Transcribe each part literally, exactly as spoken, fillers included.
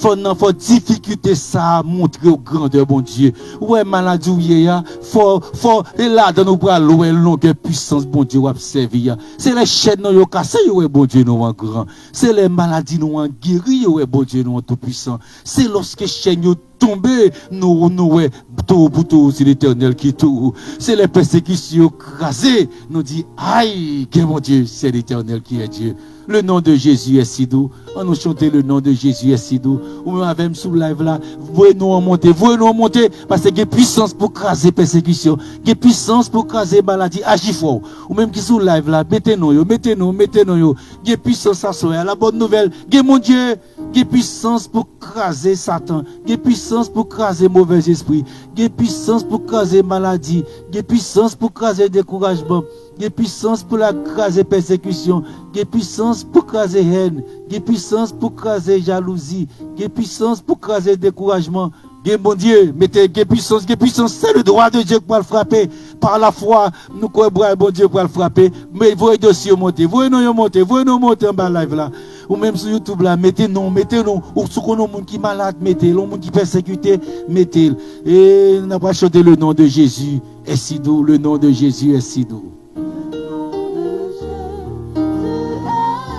Fò nan fò difikilte sa a montre w grandè Bondye. Ou wè maladi w ye a, fò, fò, e ladan ou pral wè longè pwisans Bondye w ap sèvi a. Se lè chèn nou yo kase, yo wè Bondye nou an gran. Se lè maladi nou an geri, yo wè Bondye nou an toupwisan. Se lòske chèn yo tonbe, nou, nou wè towo pou towo, se Letènèl ki towo. Se lè pèsekisyon yo kraze, nou di, ay, gen Bondye, c'est l'Éternel qui est Dieu. Le nom de Jésus est si doux. An nou chante le nom de Jésus est si doux. Ou menm avè m sou live la, voye non an monte, voye non an monte, paske gen pwisans pou kraze pèsekisyon, gen pwisans pou kraze maladi, aji fò. Ou menm ki sou live la, mete non yo, mete non, mete non yo. Gen pwisans aswè a, la bòn nouvèl, gen Bondye, gen pwisans pou kraze Satan, gen pwisans pou kraze movèzespri, gen pwisans pou kraze maladi, gen pwisans pou kraze dekourajman, gen pwisans pou l kraze pèsekisyon, gen pwisans pou kraze hèn, gen pwisans pou kraze jalouzi, gen pwisans pou kraze dekourajman. Gen Bondye, mete gen pwisans, gen pwisans, c'est le doigt de Dieu ki pral frape. Pa lafwa, nou kwè bra Bondye pral frape. Men voye dosye yo monte, voye non yo monte, voye non yo monte anba live la. Ou menm sou YouTube la, mete non, mete non. Ou si w konnen yon moun ki malad, mete l. Yon moun ki pèsekite, mete l. E n ap chante le nom de Jésus est si doux, le nom de Jésus est si doux. Le nom de Jésus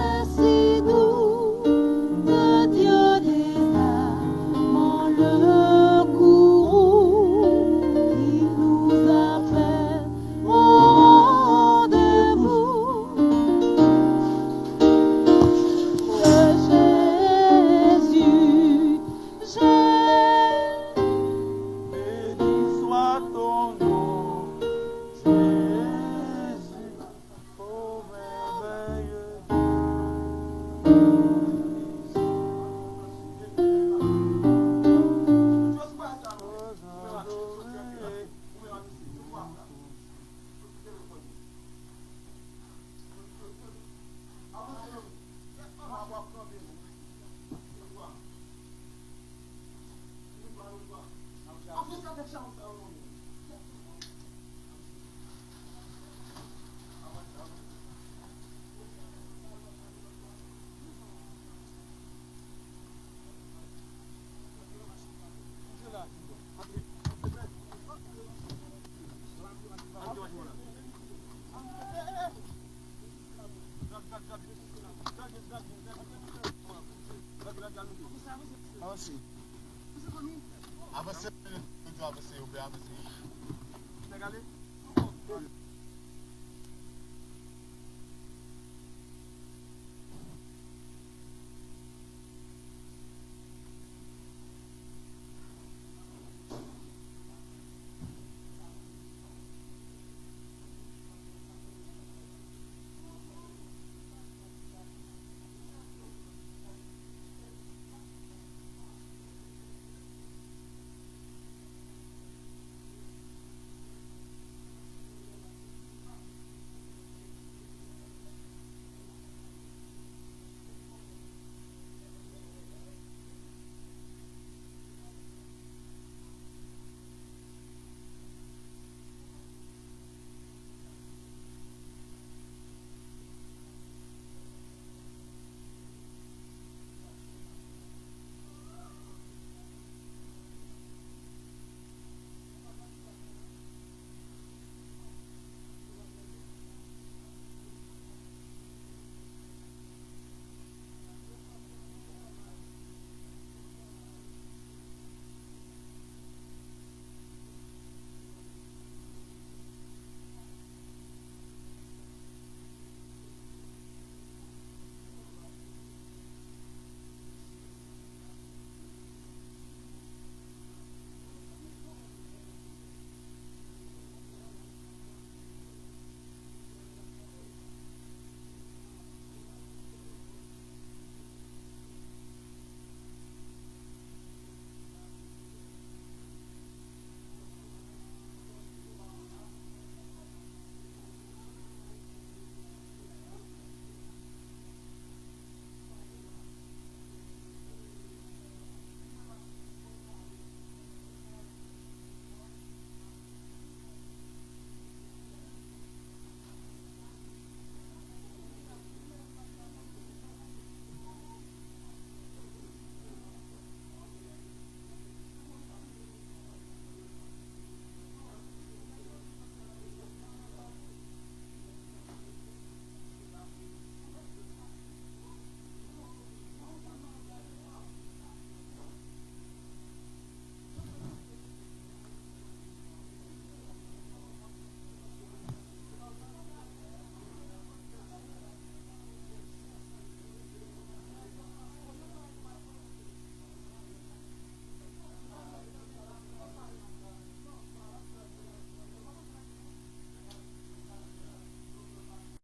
est si doux, le Dieu des armes, le courroux qui nous appelle au rendez-vous. Que Jésus, Jésus, béni soit ton nom, Jésus, ô merveilleux Dieu. Avanse. Avanse, avanse, avanse.